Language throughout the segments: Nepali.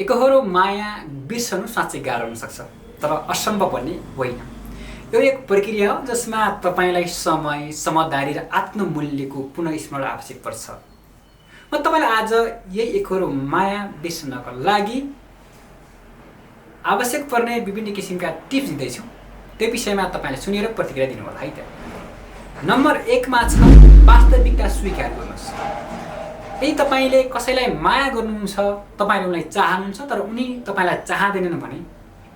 एकहोरो माया बिर्सनु साँच्चै गाह्रो हुन सक्छ, तर असम्भव पनि होइन। यो एक प्रक्रिया हो जसमा तपाईलाई समय, समझदारी र आत्ममूल्यको पुनःस्मरण आवश्यक पर्छ। म तपाईलाई आज यही एकहोरो माया बिर्सनका लागि आवश्यक पर्ने विभिन्न किसिमका टिप्स दिँदैछु। त्यो विषयमा तपाईले सुनेर प्रतिक्रिया दिनु होला है त। नम्बर 1 मा छ वास्तविकता स्वीकार गर्नुहोस्। यदि तपाईले कसैलाई माया गर्नुहुन्छ, तपाईले उनलाई चाहनुहुन्छ तर उनी तपाईलाई चाहदैनन् भने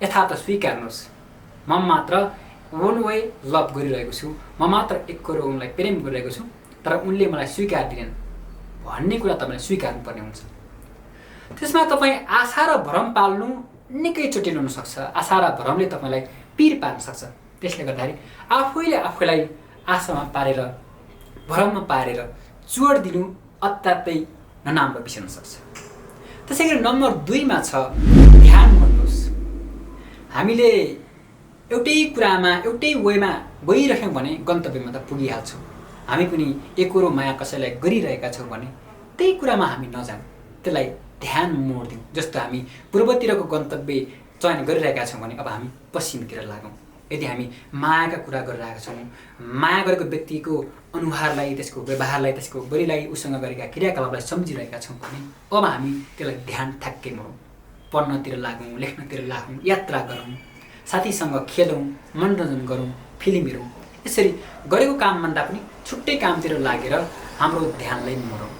यथार्थ स्वीकार्नुहोस्। म मात्र वन वे लभ गरिरहेको छु, म मात्र एकहोरो उनलाई प्रेम गरिरहेको छु तर उनले मलाई स्वीकार्दिनन् भन्ने कुरा तपाईले स्वीकार्नुपर्ने हुन्छ। त्यसमा तपाई आशा र भ्रम पाल्नु निकै जटिल हुन सक्छ। आशा र भ्रमले तपाईलाई पीर पार्न सक्छ। त्यसले गर्दाखेरि आफैलाई आशामा पारेर भ्रममा पारेर चोड दिनु अत्यन्तै नराम्रो विषय हुन सक्छ। त्यसैगरी नम्बर 2 मा छ ध्यान गर्नुहोस्। हामीले एउटै कुरामा एउटै वेमा गइरह्यौं भने गन्तव्यमा त पुगिहाल्छौँ। हामी पनि एकहोरो माया कसैलाई गरिरहेका छौँ भने त्यही कुरामा हामी नजाउँ, त्यसलाई ध्यान मोड दिउँ। जस्तो हामी पूर्वतिरको गन्तव्य चयन गरिरहेका छौँ भने अब हामी पश्चिमतिर लागौँ। यदि हामी मायाका कुरा गरिरहेका छौँ, माया गरेको व्यक्तिको अनुहारलाई, त्यसको व्यवहारलाई, त्यसको बोलीलाई, उसँग गरेका क्रियाकलापलाई सम्झिरहेका छौँ भने अब हामी त्यसलाई ध्यान ठ्याक्कै मोडौँ। पढ्नतिर लागौँ, लेख्नतिर लागौँ, यात्रा गरौँ, साथीसँग खेलौँ, मनोरञ्जन गरौँ, फिल्म हेरौँ। यसरी गरेको कामभन्दा पनि छुट्टै कामतिर लागेर हाम्रो ध्यानलाई मोडौँ।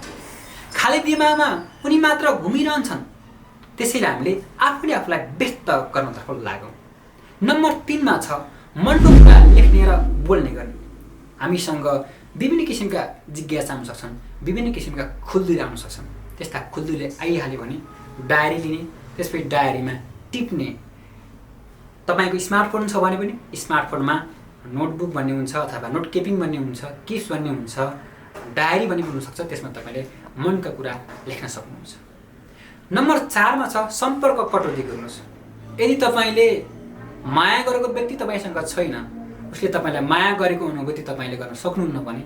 खाली दिमागमा उनी मात्र घुमिरहन्छन्, त्यसैले हामीले आफूलाई व्यस्त गर्नतर्फ लागौँ। नम्बर 3 मा छ मनको कुरा लेख्ने र बोल्ने गर्ने। हामीसँग विभिन्न किसिमका जिज्ञासा आउन सक्छन्, विभिन्न किसिमका खुल्दुली आउन सक्छन्। त्यस्ता खुल्दुली आइहाल्यो भने डायरी लिने, त्यसपछि डायरीमा टिप्ने। तपाईको स्मार्टफोन छ भने पनि स्मार्टफोनमा नोटबुक भन्ने हुन्छ अथवा नोट किपिङ भन्ने हुन्छ, किप्स भन्ने हुन्छ, डायरी भन्ने हुन सक्छ। त्यसमा तपाईले मनका कुरा लेख्न सक्नुहुन्छ। नम्बर 4 मा छ सम्पर्क कटौती गर्नुहोस्। यदि तपाईले माया गरेको व्यक्ति तपाईसँग छैन, उसले तपाईलाई माया गरेको अनुभूति तपाईले गर्न सक्नुहुन्न भने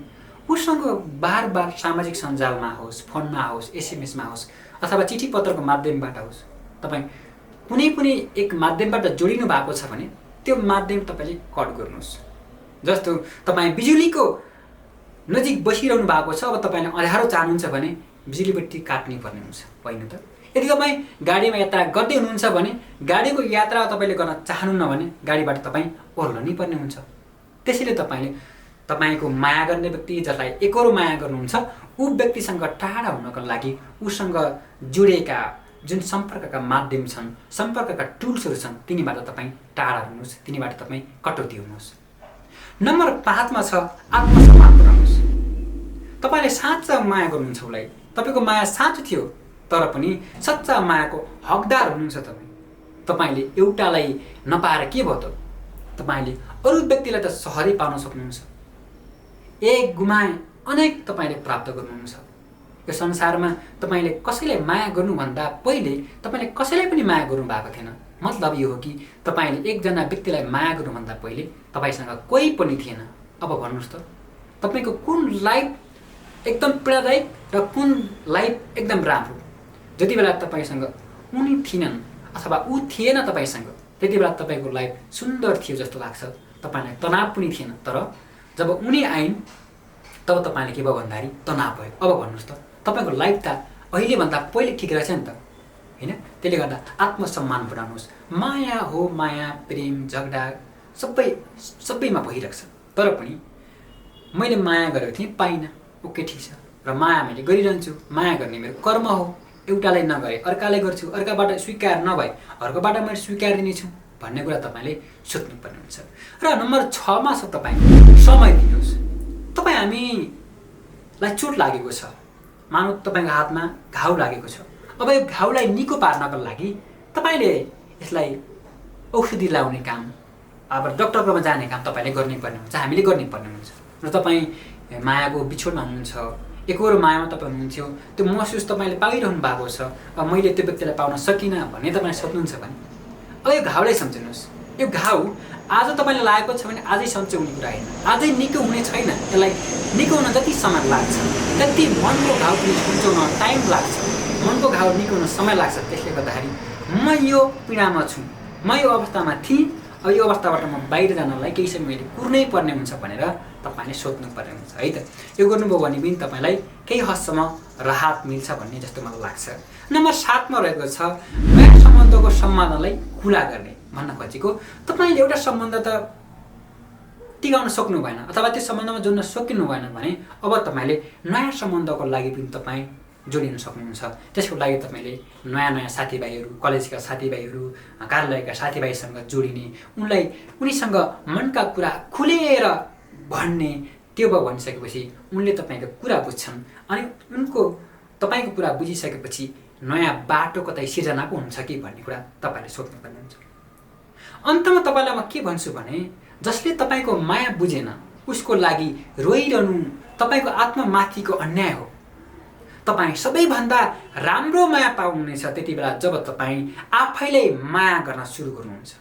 उसँग बार सामाजिक सञ्जालमा होस्, फोनमा होस्, एसएमएसमा होस् अथवा चिठी पत्रको माध्यमबाट होस्, तपाई कुनै पनि एक माध्यमबाट जोडिनु भएको छ भने त्यो माध्यम तपाईले कट गर्नुहोस्। जस्तो तपाई बिजुलीको नजिक बसिरहनु भएको छ, अब तपाईले अँध्यारो चाहनुहुन्छ भने बिजुली बत्ती काट्नै पर्ने हुन्छ, होइन त? यदि तपाईँ गाडीमा यात्रा गर्दै हुनुहुन्छ भने गाडीको यात्रा तपाईले गर्न चाहनुहुन्न भने गाडीबाट तपाईँ ओर्लनै पर्ने हुन्छ। त्यसैले तपाईले तपाईको माया गर्ने व्यक्ति जसलाई एकहोरो माया गर्नुहुन्छ ऊ व्यक्तिसँग टाढा हुनको लागि उसँग जोडिएका जुन सम्पर्कका माध्यम छन्, सम्पर्कका टुल्सहरू छन्, तिनीबाट तपाईँ टाढा हुनुहोस्, तिनीबाट तपाईँ कटौती हुनुहोस्। नम्बर 5 मा छ आत्मसम्मान बढाउनुहोस्। तपाईले साँच्चा माया गर्नुहुन्छ उसलाई, तपाईको माया साँचो थियो तर पनि सच्चा मायाको हकदार हुनुहुन्छ तपाईँ। तपाईले एउटालाई नपाएर के भयो त? तपाईले अरू व्यक्तिलाई त सहरै पाउन सक्नुहुन्छ। एक गुमाए अनेक तपाईले प्राप्त गर्नुहुन्छ। यो संसारमा तपाईले कसैलाई माया गर्नुभन्दा पहिले तपाईले कसैलाई पनि माया गर्नु भएको थिएन। मतलब यो हो कि तपाईले एकजना व्यक्तिलाई माया गर्नुभन्दा पहिले तपाईसँग कोही पनि थिएन। अब भन्नुहोस् त, तपाईको कुन लाइफ एकदम पीडादायक र कुन लाइफ एकदम राम्रो? जति बेला तपाईसँग उनी थिएनन् अथवा ऊ थिएन तपाईसँग, त्यति बेला तपाईको लाइफ सुन्दर थियो जस्तो लाग्छ, तपाईलाई तनाव पनि थिएन। तर जब उनी आइन् तब तपाईले के भयो भन्दाखेरि तनाव भयो। अब भन्नुहोस् त, तपाईको लाइफ त अहिले भन्दा पहिले ठिक रहेछ नि त, हैन? त्यसले गर्दा आत्मसम्मान बढाउनुहोस्। माया हो, माया, प्रेम, झगडा सबैमा भइरहेछ। तर पनि मैले माया गरेको थिएँ, पाइनँ, ओके ठिक छ, र माया मैले गरिरहन्छु। माया गर्ने मेरो कर्म हो। एउटालाई नगरे अर्कालाई गर्छु, अर्काबाट स्वीकार नभए अर्कोबाट मैले स्वीकार दिनेछु भन्ने कुरा तपाईले सोच्नुपर्ने हुन्छ। र नम्बर 6 मा छ तपाईँ समय दिनुहोस्। तपाईँ हामीलाई चोट लागेको छ, मानौ तपाईको हातमा घाउ लागेको छ। अब यो घाउलाई निको पार्नको लागि तपाईले यसलाई औषधि लाउने काम, अब डाक्टरकोमा जाने काम तपाईले गर्नुपर्ने हुन्छ, हामीले गर्नुपर्ने हुन्छ। र तपाईँ मायाको बिछोडमा हुनुहुन्छ, एकहोरो मायामा तपाईँ हुनुहुन्थ्यो, त्यो महसुस तपाईँले पाइरहनु भएको छ, अब मैले त्यो व्यक्तिलाई पाउन सकिनँ भन्ने तपाईँ सोच्नुहुन्छ भने अब यो घाउलाई सम्झिनुहोस्। यो घाउ आज तपाईँले लागेको छ भने आजै सन्चो हुने कुरा होइन, आजै निको हुने छैन। यसलाई निको हुन जति समय लाग्छ त्यति मनको घाउ पनि सन्चो हुन टाइम लाग्छ। मनको घाउ निको हुन समय लाग्छ। त्यसले गर्दाखेरि म यो पीडामा छु, म यो अवस्थामा थिएँ, अब यो अवस्थाबाट म बाहिर जानलाई केही समय मैले कुर्नै पर्ने हुन्छ भनेर तपाईँले सोध्नुपर्ने हुन्छ है त। यो गर्नुभयो भने पनि तपाईँलाई केही हदसम्म राहत मिल्छ भन्ने जस्तो मलाई लाग्छ। नम्बर 7 मा रहेको छ नयाँ सम्बन्धको सम्मानलाई खुला गर्ने। भन्न खोजेको तपाईँले एउटा सम्बन्ध त टिकाउन सक्नु भएन अथवा त्यो सम्बन्धमा जोड्न सकिनु भएन भने अब तपाईँले नयाँ सम्बन्धको लागि पनि तपाईँ जोडिन सक्नुहुन्छ। त्यसको लागि तपाईँले नयाँ नयाँ साथीभाइहरू, कलेजका साथीभाइहरू, कार्यालयका साथीभाइसँग जोडिने, उनीसँग मनका कुरा खुलेर भन्ने। त्यो भयो भनिसकेपछि उनले तपाईँको कुरा बुझ्छन् अनि उनको तपाईँको कुरा बुझिसकेपछि नयाँ बाटो कतै सिर्जना पो हुन्छ कि भन्ने कुरा तपाईँले सोध्नुपर्ने हुन्छ। अन्तमा तपाईँलाई म के भन्छु भने जसले तपाईँको माया बुझेन उसको लागि रोइरहनु तपाईँको आत्मामाथिको अन्याय हो। तपाईँ सबैभन्दा राम्रो माया पाउनुहुनेछ त्यति बेला जब तपाईँ आफैलाई माया गर्न सुरु गर्नुहुन्छ।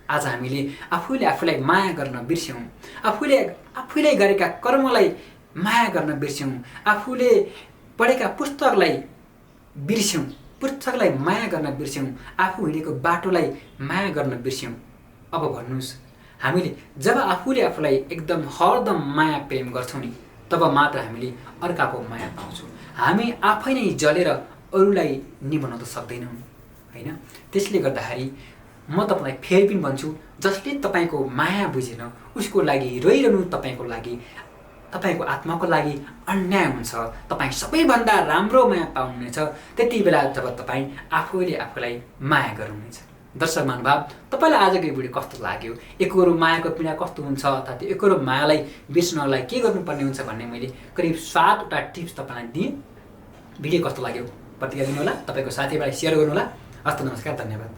आज हामीले आफूलाई माया गर्न बिर्स्यौँ, आफूले गरेका कर्मलाई माया गर्न बिर्स्यौँ, आफूले पढेका पुस्तकलाई बिर्स्यौँ, पुस्तकलाई माया गर्न बिर्स्यौँ, आफू हिँडेको बाटोलाई माया गर्न बिर्स्यौँ। अब भन्नुहोस्, हामीले जब आफूलाई एकदम हरदम माया प्रेम गर्छौँ नि तब मात्र हामीले अर्काको माया पाउँछौँ। हामी आफै नै जलेर अरूलाई निभाउन त सक्दैनौँ हैन। त्यसले गर्दाखेरि म तपाईँलाई फेरि पनि भन्छु, जसले तपाईँको माया बुझेन उसको लागि रोइरहनु तपाईँको लागि, तपाईँको आत्माको लागि अन्याय हुन्छ। तपाईँ सबैभन्दा राम्रो माया पाउनुहुनेछ त्यति बेला जब तपाईँ आफूलाई माया गर्नुहुनेछ। दर्शक महानुभाव, तपाईँलाई आजको यो भिडियो कस्तो लाग्यो, एकरो मायाको पीडा कस्तो हुन्छ अर्थात् एकरो मायालाई बिर्स्नलाई के गर्नुपर्ने हुन्छ भन्ने मैले करिब 7वटा टिप्स तपाईँलाई दिएँ। भिडियो कस्तो लाग्यो प्रतिक्रिया दिनुहोला, तपाईँको साथीभाइलाई सेयर गर्नुहोला। हस्त नमस्कार, धन्यवाद।